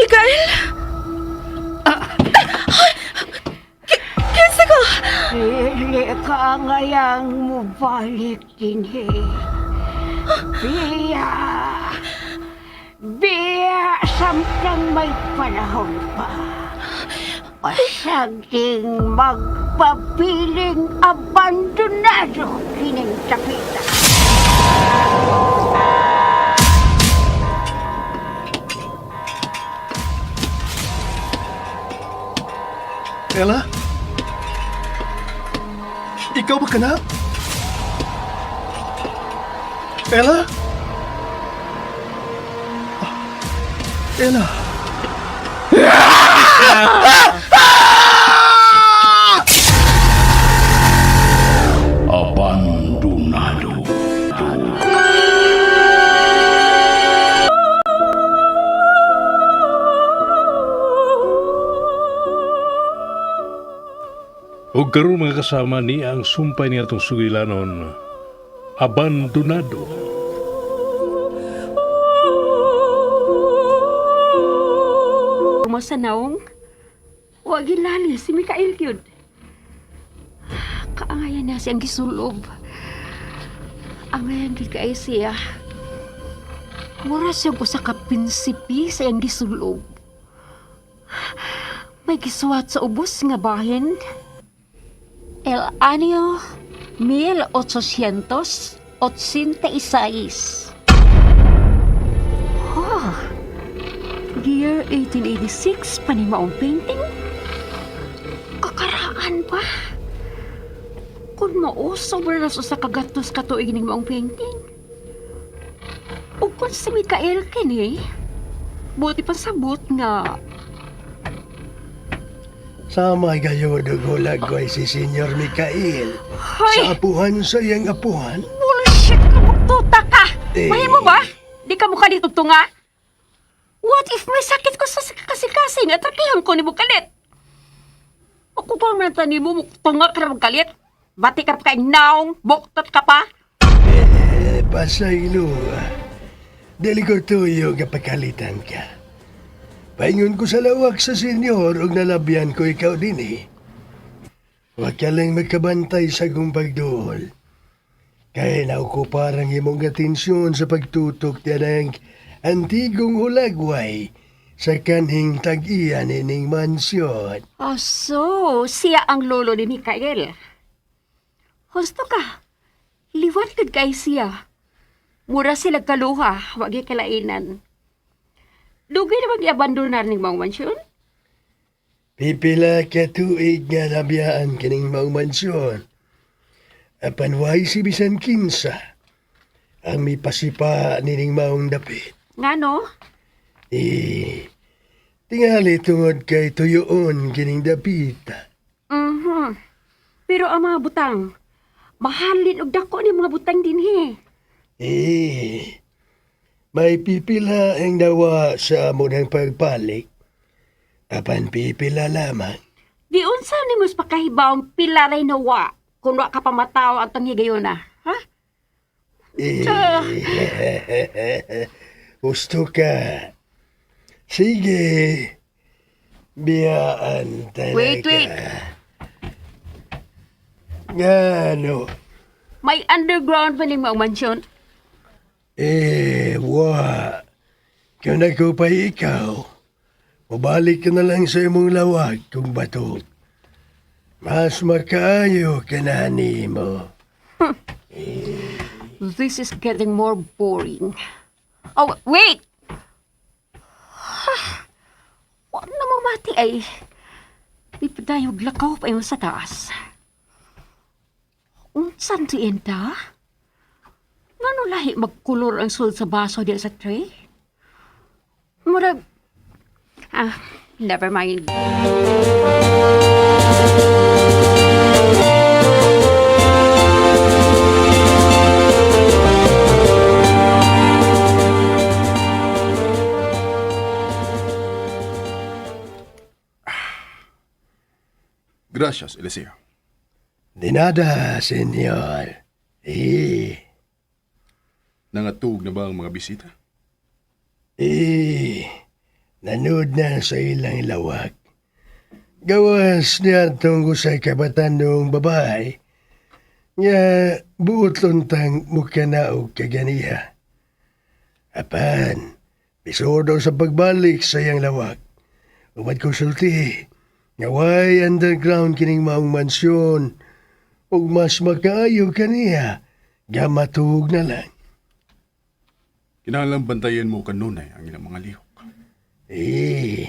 Mikael? Kinsa ka? Dili ka ngayang mubalik dinhi. Biya! Biya samtang may panahon pa. Pasagding magpapiling abandonado kining tapita. Ella? Ikaw ba kana? Ella? Ah, Ella? Abandonado. Ug karon mga kasama ni ang sumpay ni atong sugilanon, Abandonado. Mo sa naong, wa gilali si Mikael gyud. Kaangayan na siyang gisulob. Angayan gyud kay siya. Mura siya usa ka prinsipi sa iyang gisulob. May gisuwat sa ubos nga bahin. El año 1886. Oh, year 1886 pa ni maong painting? Kakaraan pa. Kung mao, sobra na sa kagatos katuig ning maong painting. O kung si Mikael kini, buti pa sabot nga Sama gayo dugulag ko si Senyor Mikael. Hoy! Sa apuhan sa iyang apuhan. Bullshit ka, magtuta ka! Eh. Mahimo ba? Di ka mukha dito tunga? What if may sakit ko sa kasikasing at atakihon ko ni Bukalit? Ako pa man tani mo, muktunga ka na magkalit. Bati ka pa kay naong, buktot ka pa. Eh, pasaylo. Dili ko tuyo kapagkalitan ka. Paingon ko sa lawak sa senyor ug nalabyan ko ikaw din eh. Huwag ka lang magkabantay sa kong pagduol. Kaya naukupar ang imong atensyon sa pagtutok ang antigong hulagway sa kanhing tag-iya nining mansyon. Oh, so, siya ang lolo ni Mikael. Husto ka. Liwat gud kay siya. Mura sila kaluha, wagi kalainan. Dugay na mag-abandonar ning mga mansyon? Pipila ka tuig nga nabiyaan kining maong mansyon. Apan way si bisan kinsa ang mipasipa nining maong dapit. Ngano? Eh, tingali tungod kay tuyoon kining dapit. Mhm. Pero ang mga butang, mahalin og dako ni mga butang dinhi. Eh, may pipila ang dawa sa amo ng pagpalik. Apan pipila lamang. Di unsa ni mas pakahibawng pila ray nawa kung wa ka pa mataw ang tanghigayon na. Ha? Eh, gusto ka. Sige. Biyaan talaga. Wait, wait. Ngano? May underground pa ni mga mansyon. Eh, wa. Kung nagkupay ikaw, mabalik ka na lang sa imong lawag kung bato. Mas makaayo ka na nimo. This is getting more boring. Oh, wait! Wa na mamati ay. Di pa dayog lakaw pa yung sa taas. Unsan ti enta? Ngano lahi magkulor ang sul sa baso diya sa tray? Murag... Ah, never mind. Gracias, Eliseo. De nada, senyor. Eh, Nangatug na ba ang mga bisita? eh, Nanood na sa ilang lawak. Gawas niya tungkol sa kabatanong babae nga buot luntang mukanaog kaganiha. Apan, bisodo sa pagbalik sa iyang lawak. Umad konsulti, nga way underground kining maong mansyon ug mas makaayo kaniya, gamatuog na lang. Kinahanglan bantayan mo kanunay ang ilang mga lihok. Eh,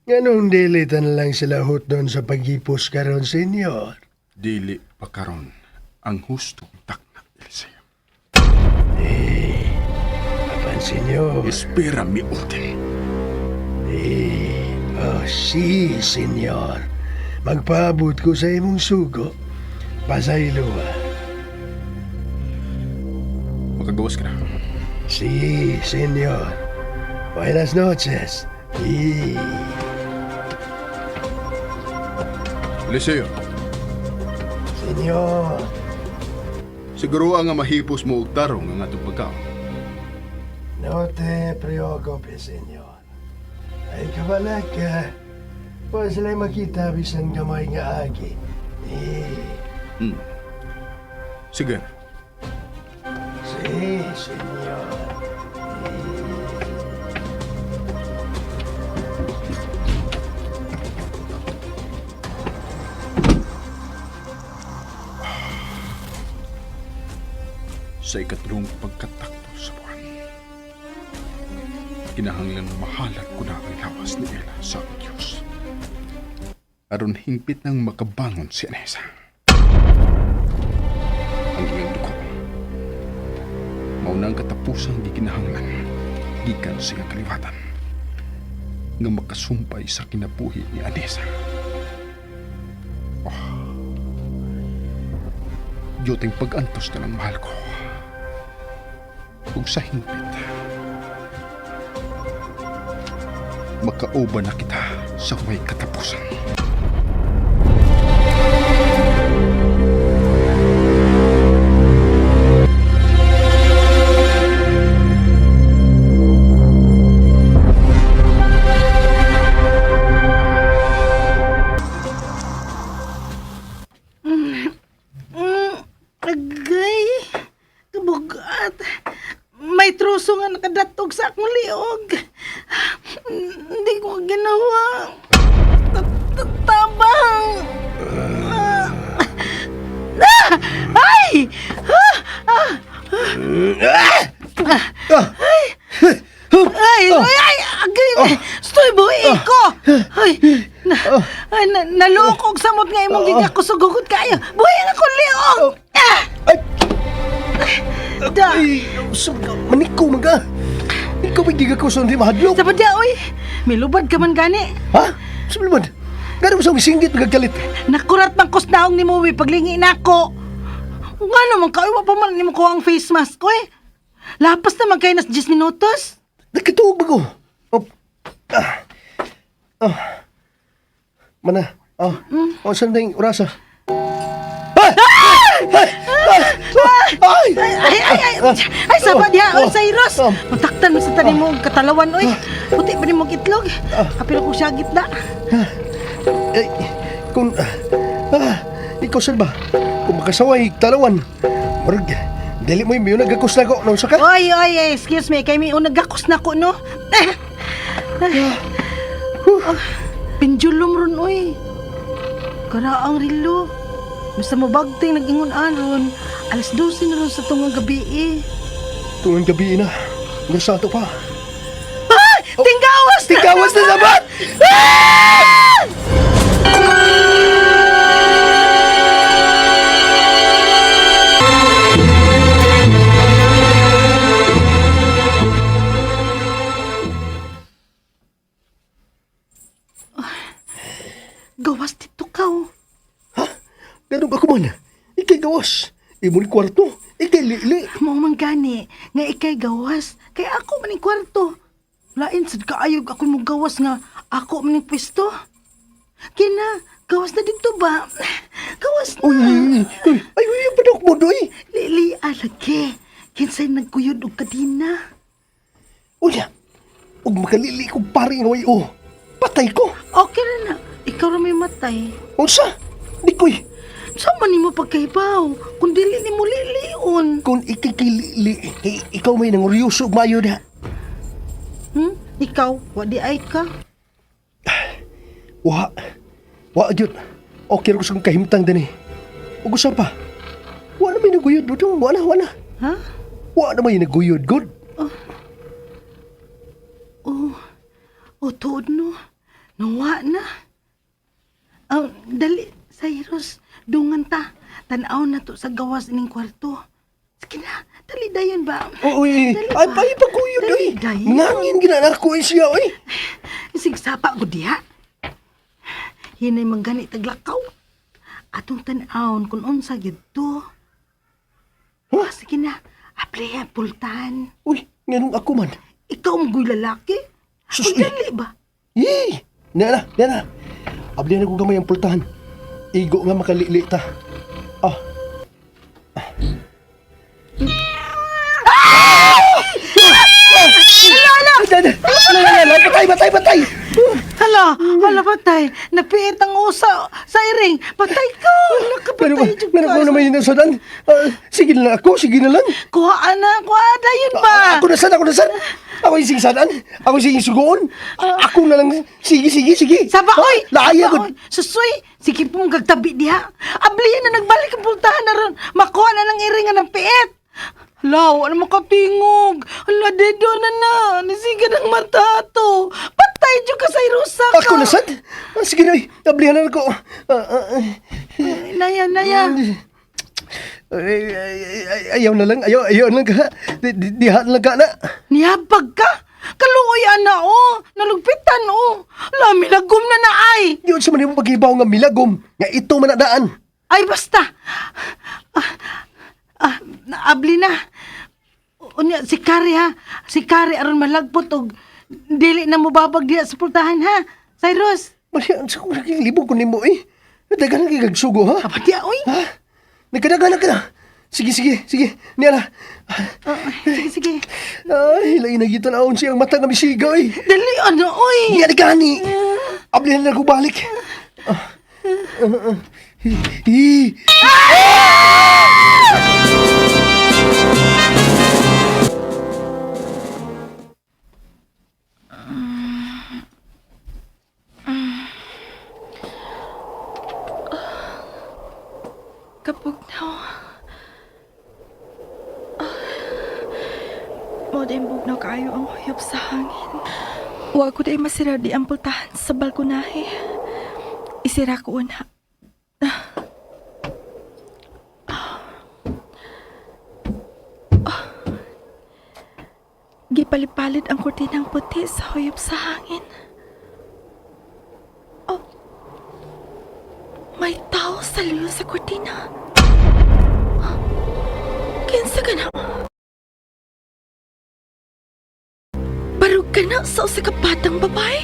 nganong dili tan lang sila hot doon sa paghipos karon, senyor? Dili pa karon ang hustong takna, Eliseo. Apan, senyor. Espera mi orden. Eh, oh, si, senyor. Magpaabot ko sa imong sugo. Pasaylo ba? Makagawas ka na. Si, senyor. Buenas noches. Eh, Eliseo, senyor. siguro ang mahipos mo og tarong ang atong pagkaon. No te preocupes, senyor. Ay kabalak ka. Wa sila makita bisan gamay nga agi. Eh, Sige, si, senyor. Sa ikatlong pagkatakto sa buwan. Kinahanglan mahalat ko na ang lawas ni Ella sa akong Diyos. Aron hingpit nang makabangon si Anessa. Ang iyang dugo. Mauna ang katapusang gikinahanglan gikan sa iyang kaliwatan nga makasumpay sa kinabuhi ni Anessa. Oh. Diyoting pag-antos na lang mahal ko. Ug sa hingpit, makauban na kita sa may katapusan. Agay, kabugat. May truso nga nakadatog sa akong liog. Hindi ko ginawa. Tabang! Ah! Ay! Ah! Ay, ay, ay, agay! Stoy, buhi ko! Ay, na, ay, na, nalukog samot nga imong gigakusugugod kayo. Buhi nga akong liog! Ah! Ay! Da! Ay, maniko man ka. Ikaw ba giga ko sa hindi mahadlok? Sa padya, oy! Milubad ka man gani. Ha? Sabi naman, gano'n mo sa singgit magkagalit. Nakurat man kus naong ni mo, paglingi nako. Nga naman ka, wa pa man nimo ko ang face mask ko eh. Lapas naman kayo nas 10 minutos. Nakituog ba ko? Oh. Ah. Ah. Mana? Oh. Oh, saan na yung orasa? Ay! Ay! Ay! Ay! Ay, ay, ay, ay, ay, sa padya, oy, Oh. Cyrus. Oh. Mataktan mo sa tanim mo katalawan, oy. Puti pa nimo itlog. Kapil ko siya gitna. Ay, kung... Ah, ikaw saan ba? Kung makasaway, talawan. Murag, dili mo yung miyo nagakos na ko. Nausa ka? Oy, oy, ay, excuse me, kay may unag gakos na ko, no? Ah. Oh, pendulum ron, oy. Karaang rilo. Basta mo bagting nag-ingon aron, alas 12 na ron sa tungang gabi eh. Tungang gabi na. Hanggang sa ato pa. Ah! Tinggawas na! Tinggawas na sabat! Ah! Gawas dito ka, oh. Ha? Ganun ako man. Ikay gawas. Imo ni kwarto. Ikay lili. Mao man gani nga ikay gawas kay ako man ning kwarto. Lain sad kaayog ako mo gawas nga ako man ning pwesto. Kina, gawas na dito ba? Gawas na. Uy, uy, uy, uy, ay, uy, padok mo doy. Lili alagi. Kinsay nagkuyod og kadina. Unya, Ug makalili ko pari nga way oh. Patay ko. Okay ra na. Ikaw ra may matay. Unsa? Di koy. Sa man nimo pagkahibaw? Kung dili nimo lilion. Kung ikikilili, kay ikaw may nanguryoso og maayo diha. Ikaw, wa di ay ka. Wa. Wa gyud. Okay ra ko sa akong kahimtang dinhi. Ug usa pa. Wa na may naguyod dudong. Wa na, wa na. Ha? Wa na may naguyod gud. Oh, oh, tuod no. Nawa na. Oh, dali, Cyrus, dungan ta. Tanaw na to sa gawas ining kwarto. Sige na, dali dayon ba? Oo, uy, Dali ay ba? pay paguyod Dali oy. dayon. Ngangin gina na ako eh, siya oy. Sigsapa ko diha. Hinay manggani taglakaw. Atong tan-awon kung unsa gyud to. Huh? Ah, sige na, aplaya pultahan. Uy, nganong ako man. Ikaw ang guy lalaki. Sus, Uy, dali ba? Yee! Na na, na na. Abli na ko gamay ang pultahan. Igo nga makalili ta. Ah. Ah! Ala! Ala! Ala! Ala! Patay! Patay! Patay! Hala, hala patay. Napiit ang usa sa iring. Patay ko. Pero ba, Nakapatay jud meron ko ka. naman yun sa dan. Ah, sige na lang ako, sige na lang. Kuha na, kuha dayon ba? Ah, ako na sad, ako na sad. Ako yung sige sadan. Ako yung sige sugoon. Ako na lang. Sige, sige, sige. Saba Ah, oy. Laaya Saba, ko. oy. Susoy, sige pong gagtabi diha. Ablihan na nagbalik ang pultahan na ron. Makuha na ng iring nga ng piit. Hala, wala makatingog. Hala, dedo na na. Nisiga ng mata to. Patay jud ka sa irusa ka. Ako na sad. Ah, sige na, oy. Ablihan na ako. Ah, ah, ah. Naya, naya. Ay, ay, ay, ayaw na lang, ayaw, ayaw na lang ka. Di, di, diha na lang ka na. Nihabag ka. Kaluoy ana oh. Nalugpitan oh. Lami lagom na na ay. Yun sa man yung paghibaw nga milagom, nga ito manadaan. Ay basta. Ah, ah, naabli na. Unya si Kari ha. Si Kari aron malagpot og dili na mobabag diha sa pultahan ha. Cyrus. Mali, ang sa kong libog ko nimo eh. Nagdagan na kagsugo ha? Kapag diha oy. Ha? Nagkadagan na ka na. Sige, sige, sige. Niya na. Ah, sige sige. Ay, lain na gito na siyang mata nga misiga eh. Dali ano oy. Niya na gani. Ablihan na ko balik. Ah, ah, ah. Hi. Kapugnaw. Mo din bugnaw kaayo ang huyop sa hangin. Wa ko day masira di ang pultahan sa balkonahe. Isira ko una. Gipalipalit ang kurtinang puti sa huyop sa hangin. Oh, may tao sa luyo sa kurtina. Kinsa ka na? Barug ka na sa usa ka batang babae?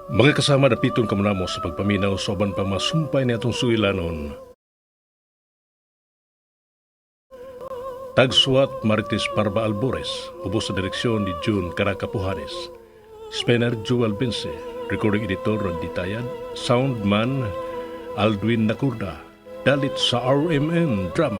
Mga kasama dapiton kamunamo sa pagpaminaw sa uban pa masumpay ni atong sugilanon. Tagsuat Marites Parba Albores, ubos sa direksyon ni June Caracapujanes. Spencer Jewel Vince, recording editor Randy Tayad, soundman Aldwin Nakurda, dalit sa RMN Drama.